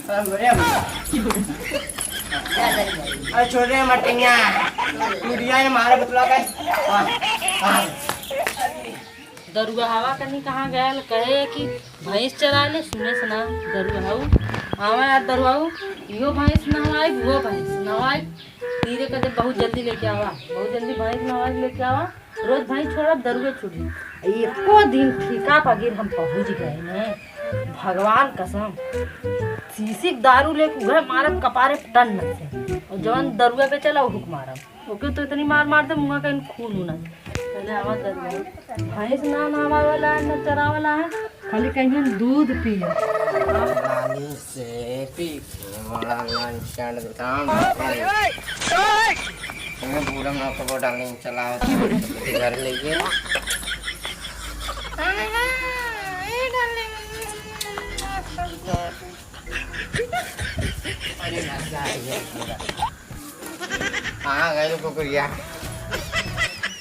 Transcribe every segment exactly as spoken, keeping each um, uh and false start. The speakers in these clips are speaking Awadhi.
अरे छोड़ रे मटैया, कुड़िया ने मारे बतला के। हाँ, हाँ। दरुआ हवा कनी कहाँ गयल, कहे कि भैंस चराए ले, सुने से ना दरुआ हऊ। आवा यार दरुआ हऊ, इहो भैंस नहवाई, उहो भैंस नहवाई। तीरे कदे बहुत जल्दी लेके आवा, बहुत जल्दी भैंस नहवाई लेके आवा। रोज भैंस छोड़ब, दरुए छूटी। एको दिन ठीका पगीर हम पहुँच गए ने, भगवान कसम। शीशी के दारू लेके उहे मारब कपारे टन से, और जवन दरुआ पे चला, उहुक मारब। ओके तो इतनी मार मार दे, मुँह कहीं खून होना। पहले आवाज दे दे। भैंस ना नहावे वाला है, ना चरावे वाला है, खाली कहीं दूध पिए। पानी से पी के बड़ा लांछन काम। तुम्हें बूढ़ा माँ को डालने चलाओ, घर लेके। अरे ना, जा, जा, जा। कहाँ गइल कुकुरिया?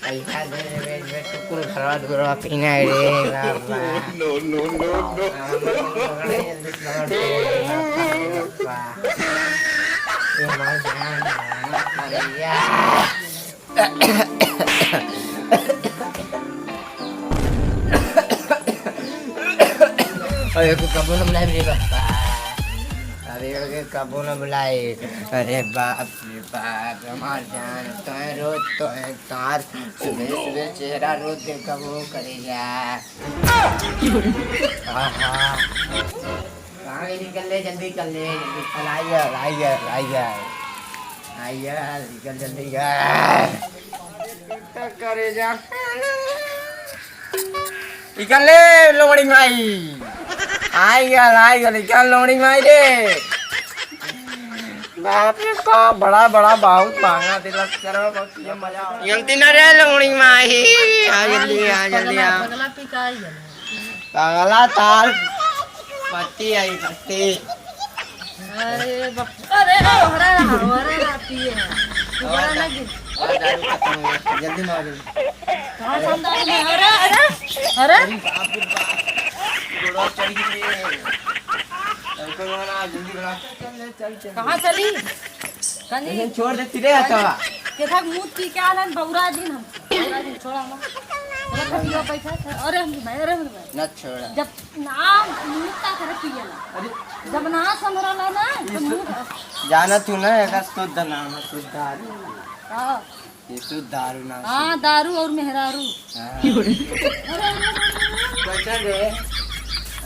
पैसा दे देबे, बे टुकुर घरवा दुआरवा पीना रे बाबा। No, no, no, no। ये मर जान, मर जा। अरे, को कबो न बुलाए रे बाबा। अरे, को कबो न बुलाए। अरे बाप रे बाप, हमार जान, तोहे रोज तोहे तार, सुबह सुबह चेहरा रोज देखबो करेगा। आहा। कहाँ गई? निकल ले, जल्दी कर ले, जल्दी कर, आइए, आइए, आइए। आइए, निकल जल्दी कर। क्या करे जा? निकल ले, लोमड़ी माई। आइए, आइए, निकल लोमड़ी माई रे। बाप रे, का बड़ा, बड़ा, बहुत महंगा दिला, चलो, बहुत ये मजा आ गलती ना रे, लोमड़ी माई। आ जल्दी, आ जल्दी, आ। पगला पिकाई है। पगला तार पत्ती आई पत्ती। अरे बा-, अरे, अरे, ओहरा रहा, ओहरा रहा, पिए है। तू बड़ा ना गिर। और दारू खत्म हो गया, जल्दी मार दे। कहाँ से हम दारू में? अरे, अरे, अरे। अरे बाप रे बाप, गोड़वा चढ़ गई रे। अरे कोई ना, जल्दी बना। चल, चल, चल, चल। कहाँ चली? कनी ये छोड़ देती रे, हथवा। केथा के मुंह पी के आलन, बौरा दिन हम। बौरा दिन छोड़ा हम। चलो, खटिया बैठा था। अरे हम भाई, अरे हम भाई। ना छोड़ा। जब ना मुंह का करे पियला। अरे। जब ना संभरला ना, ये तो सु-, मुंह जाना तू ना, एका शुद्ध नाम है, शुद्ध आदमी। हाँ। ये शुद्ध दारू ना। हाँ, दारू और मेहरारू। हाँ। अरे, अरे, अरे, अरे। कैसा रे?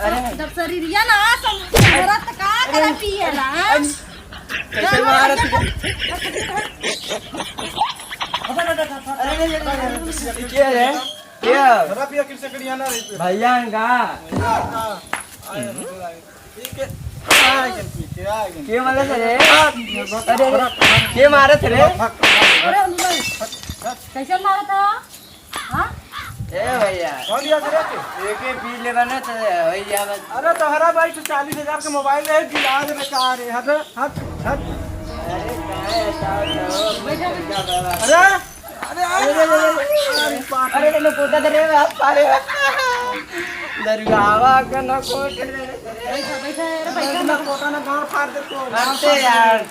अरे। जब शरीरिया ना संभरत का करे पियला, हाँ? कैसे मारत? अरे, अरे, अरे, अरे, ये क्या है? क्या? खराब पिया किनसे करिया ना रे? भैया का? भैया का? आए, आए, आए। ठीक है। आए, ठीक है, आए। के मारत रे? अरे, अरे, के मारत रे? अरे, कैसे मारत है? हाँ? ए भैया। कौन दिया करे के? एके पी लेबा ना तो होई जाबा। अरे तोहरा भाई तो चालीस हजार के मोबाइल रहे, गिरा दे बेकार है। हट, हट, हट। अरे काहे ऐसा हो? बैठा, बैठा। अरे, अरे, अरे, अरे, अरे, अरे, अरे, अरे, कोटा दे रे, आप सारे। दरगावा का ना कोट रे। बैठा, बैठा, अरे, बैठा। ना कोटा ना गांड फाड़ दे तो। हटते यार।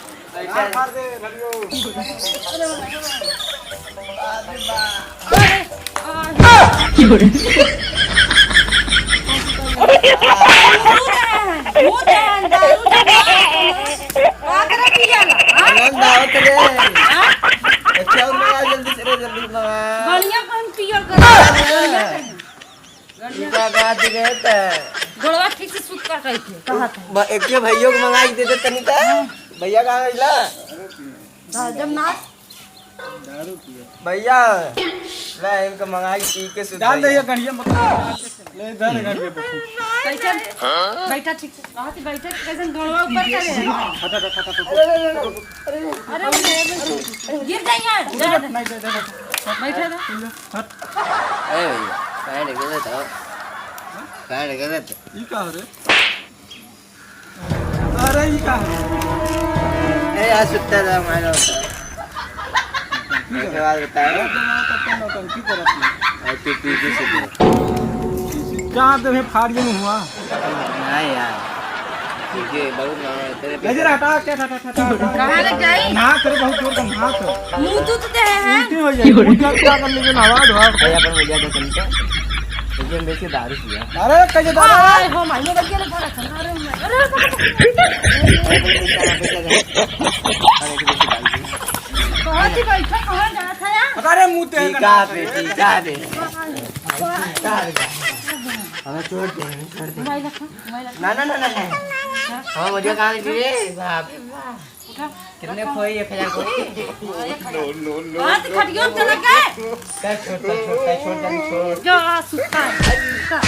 आनंद आवत रे। हाँ? अच्छा, मंगा जल्दी से रे, जल्दी मंगा। बढ़िया कौन पियल कर? बढ़िया। का बात रे त। गोड़वा ठीक से सुत का कह के, कहा था। ब-, एक के भैया को मंगा के दे दे तनी त। हाँ। भैया कहाँ गइला? हाँ, जब ना दारू पिए। भैया, ले इनका मंगा के पी के सुत डाल दे भैया। ये गड़िया में। ले इधर गड़िया पे। कैसन? बैठा ठीक से। कहा थी बैठा, कैसन गोड़वा ऊपर करे? हट, हट, हट, हट। अरे, अरे, अरे, गिर जाइए। नहीं, दे, दे, दे। बैठा था। हट। ए भैया, पैंट के दे तो। पैंट के दे तो। ई का रे? अरे, ई का है? ए, यार, सुत्ता था, मारो। एक बात बताओ। तब तो नौटंकी करत है। और तू पीछे से दे। कहाँ देवे फाड़िए में हुआ? नहीं यार। ठीक है, बहुत महंगा है, तेरे नजर हटा, क्या हटा, हटा, हटा, हटा। कहाँ लग जाई? ना, तेरे बहुत जोर का हाथ है। मुंह तू तो दे है। उल्टी हो जाएगी, उल्टी क्या कर लेंगे, नहा धोआ। भैया, अपन भैया का सुनते हैं। लेकिन हम बेच के दारू पिया। अरे, कैसे दारू? अरे, हो, मायने लग गया ना, थोड़ा सा। अरे, अरे, अरे, कहाँ से बैठा, कहाँ जात है यार? अरे, मुंह तेल का टीका नाम पे, है। टीका पे। हाँ, हाँ। टीका पे। हमें छोड़ दे, हमें छोड़ दे। मोबाइल रखो, मोबाइल रखो। ना, ना, ना, ना, ना। हाँ? हाँ, मुझे कहाँ की रे? बाप रे बाप। उठा, कितने रखो। खोई? एक हजार खोई? हाँ, एक हजार। हाँ, तो खटियो में चले गए। कर छोड़, कर छोड़, कर छोड़, कर छोड़। जा, सुता है। सुता।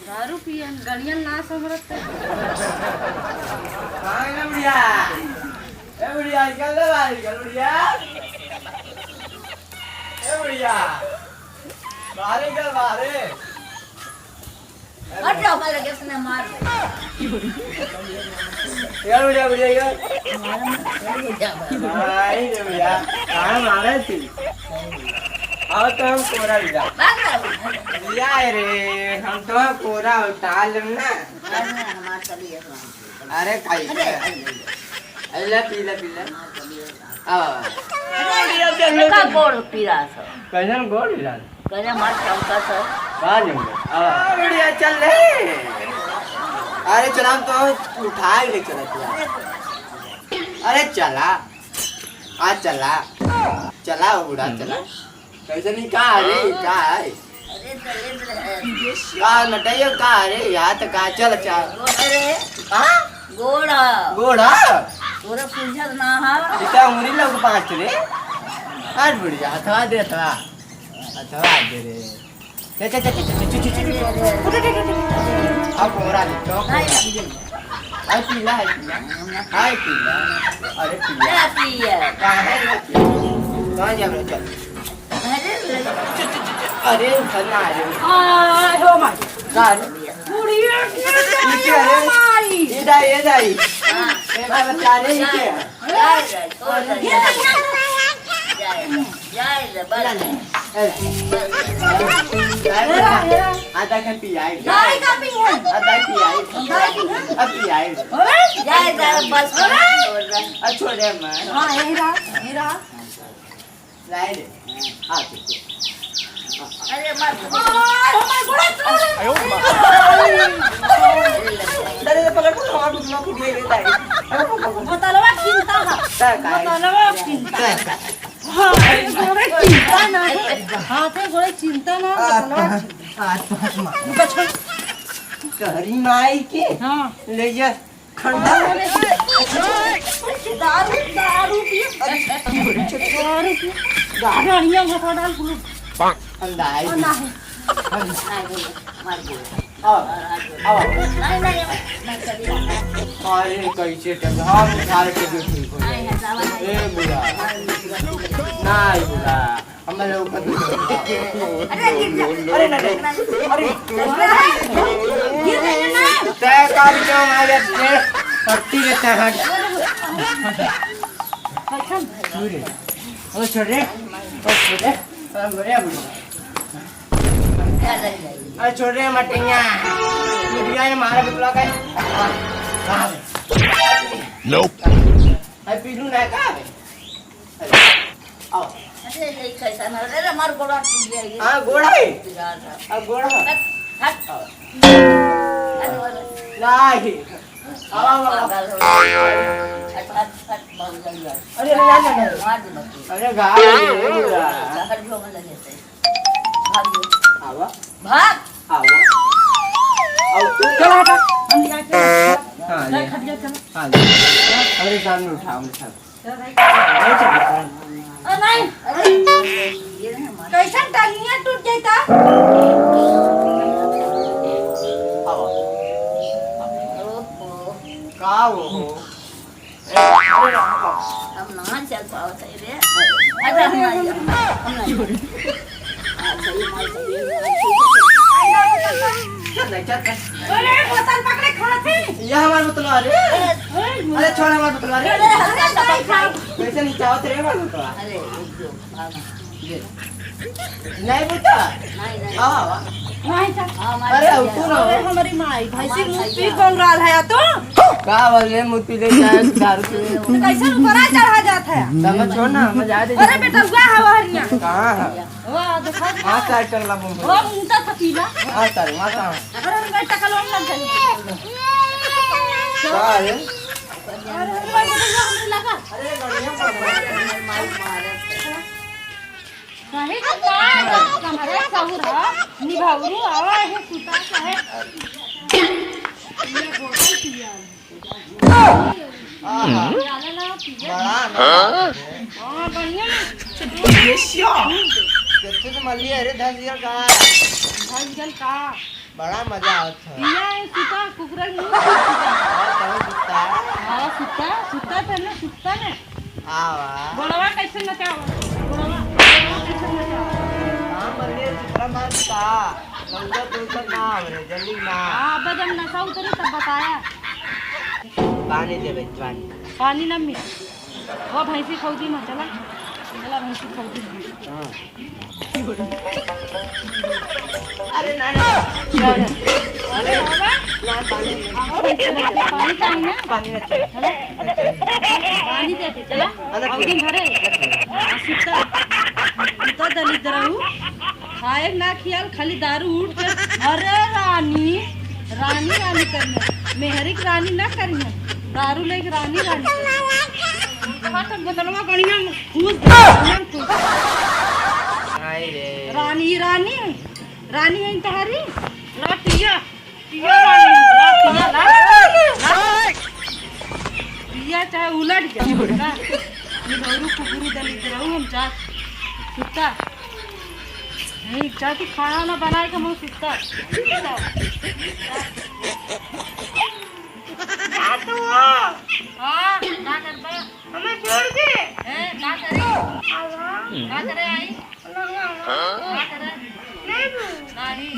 दारू पियन, गड़ियन ना संभरत। कहाँ है बुढ़िया? ए बुढ़िया, निकल ले बाहर, निकल बुढ़िया। ए बुढ़िया, बाहर निकल, बाहर। हट जाओ, हमारे लगे से ना मार। यार, बुढ़िया, बुढ़िया, यार। हमारा मुंह खोल हो जाएगा। हाँ, यही तो बुढ़िया। कहाँ मारे थी? और तो हम कोरा लिया। भाग जाओ। लिया है रे, हम तो कोरा उतार लेम ना। अरे, हमार तबीयत ना। अरे, खाई। अरे, अरे, अरे, ले, पी ले, पी ले। हमार तबीयत ना। हाँ। अरे, का गोड़ पीरा सब? कैसन गोड़ पीरा? कैसे हमार चमका सब? का जमका? हाँ। अरे, बढ़िया, चल ले। अरे, चला, हम तो उठाए ले चला तू। अरे, चला। आ, चला। चला, बूढ़ा, चला। कैसे नहीं, का रे, का है? अरे दरिद्र है। का नटैया का रे? यार तो का चल चा। गोड़ रे। हाँ? गोड़। गोड़? तोरा सूझत ना है। इतना उंगली लोग पाँच रे। हट बुढ़िया, हथवा दे, हथवा। हथवा दे रे। चल, चल, चल। उठ, उठ, उठ, उठ। अब बोरा दे, चौक। नहीं, नहीं, नहीं। हाय पीला, हाय पीला। हाय पीला। अरे पीला। क्या पीला? का है रे? कहाँ जा रहे? चल। अरे, अरे, उठा ना रे। आय हो माई। का रे? बुढ़िया के ये क्या है? माई। ये दाई, ये दाई। हाँ। ये दाई बता रहे, ये क्या है? जाए, जाए, छोड़ दे, जाए। जाए, जाए, बस। ए। आधा खा पी आई। दाई का पी है? आधा पी आई। दाई पी है? अब पी आई। ओए, जाए, जाए, बस, छोड़ दे। अब छोड़ दे, माँ। हाँ, यही रहा, यही रहा। लाए रे। हाँ, ठीक है। अरे, मार दो। ओए, हमारे गोड़ा तोड़। अरे, पकड़, पकड़, हमारे गोड़ा टूट गया, ये ताई। बोतलवा चिंता है। ताई, ताई। बोतलवा चिंता। ताई, ताई। हाँ, गोड़े चिंता ना है। हाथे गोड़े चिंता ना, बोतलवा चिंता। हाथ, हाथ मार। बचपन। तोहरी माई के। हाँ। ले जा। खंडा। दारू, दारू पिए। दारू पिए। गाड़ियाँ में खा डाल कुल। अंदाज। ओ, नहीं। नहीं, नहीं, मार दो। आओ, आओ। नहीं, नहीं, नहीं, चलिए। अरे, कैसे टंगा? हम उधार के जो ठीक हो जाए। नहीं, हटावा नहीं। ए, बुढ़ा। नहीं, बुढ़ा। हमारे ऊपर तो अरे, गिर गया। अरे, नहीं, नहीं, नहीं। अरे, गिर गया ना। तय कर जो हमारे से पट्टी के तहत। ओ छोड़ रे, ओ छोड़ रे, ओ छोड़ रे, अरे छोड़ रे मटिया, मटिया ने मारा बुतला का। Nope। अरे पीलू ना का? आओ। अरे, ये कैसा ना? अरे, हमार गोड़ा टूट गया, ये। हाँ, गोड़ा है। टूट गया था। अब गोड़ा है। हट, हट। आओ। हट, हट। नहीं। आओ, आओ, आओ। पागल हो गया। हट, हट, हट, बहुत जल्दी आओ। अरे, अरे, यार, यार, यार। मार दे बच्चे। अरे, गाय, ये गोड़ा। शहर जो में लगे थे। भाग। आवा। भाग। आवा। आओ तू। चलो हटा। हम जाके हाँ, ले। खटिया चलो। हाँ, ले। अरे, सामने उठा, उठा। चलो भाई। अरे, चल, चल। ओ, नहीं। अरे, कैसन टंगिया टूट जाता? आवा। ओहो। का हो? हम ना चल पावत है रे। अच्छा, हम ना जाओ। हम ना जाओ। अच्छा, ये मार, ये मार। चल, चल, चल। अरे, बोतल पकड़े खात है। ये हमार बोतल आ रे। अरे, अरे, छोड़ हमार बोतल आ रे। अरे, हल्का सा बैठा। कैसे नहीं चाहत रे हमार बोतल आ? अरे, एक दो, भाग। ये। नहीं बेटा। नहीं, नहीं। हाँ, हाँ। नहीं, सर। हाँ, हमारी अरे, भैया। उठो ना। अरे, हमारी माई, भैंसी हमारी मुँह भैया। पी बौराल है तो? का बोल रहे, मुँह पी ले, चाहे दारू पी ले। तो कैसे ऊपर आ चढ़ा जात है? तब छोड़ ना, हमें जा दे। अरे, बेटा, हुआ है वो हरिया। कहाँ है? वो, देखो। हाँ, साइड कर ला, बम। वो मुँह तो पीला। हाँ, सर, वहाँ कहाँ? अरे, हम गए, टकल वाला लग गए। का है? अरे, अरे, अरे, अरे, लगा। अरे, बढ़िया, बढ़िया। काहे के का है? कमरे सहूर है, निभौरू आवा है, सुता के है। ये बोतल पिया। आहा। पियाला ना, पिया। बड़ा ना। हाँ, बढ़िया ना। ये क्या? कितने से मर लिया रे, धस गया का? धस गया का? बड़ा मजा आवत है। पिया है, सुता, कुकुरा के मुंह। हाँ, तब सुता। हाँ, सुता, सुता था ना, सुता ना। आवा। गोड़वा कैसे नचावा? गोड़वा, गोड़वा कैसे नचावा? हाँ, मले चित्रा मार का। लौका तो उतर ना आवे रे, जल्दी ना। हाँ, अब जब नशा उतरे तब बताया। पानी दे बे, पानी। पानी ना मिले। वो भैंसी खौदी में चला। चला भैंसी खौदी में। हाँ। अरे ना, ना, ना, ना। अरे बाबा। ना, पानी नहीं। आवा भैंसी खौदी, पानी चाहिए ना? पानी नहीं चाहिए। चला। पानी दे दे, चला। अरे और दिन भरे। आ, सुता। सुता दलिद्दरऊ। खाए ना खियाल, खाली दारू उठ के। अरे रानी, रानी, रानी करिहैं। मेहरी के रानी ना करिहैं। दारू लेके रानी, रानी करिहैं। कहा तो बदलवा बढ़िया घूस दे, बढ़िया घूस। हाय रे। रानी, रानी, रानी है तोहरी? ला पिया। पिया रानी, ला, पिया, ला, ला। पिया चाहे उलट जा, ना। निभौरू कुकुरू दलिद्दरऊ हम जात। सुता। नहीं, जाती खाना ना बनाए के हम सुता। सुता। जा तू। हाँ, का करबा? हमें छोड़ के। ए, का करे? आवा। का करे आई? लगा। का करे? नहीं तू। नहीं।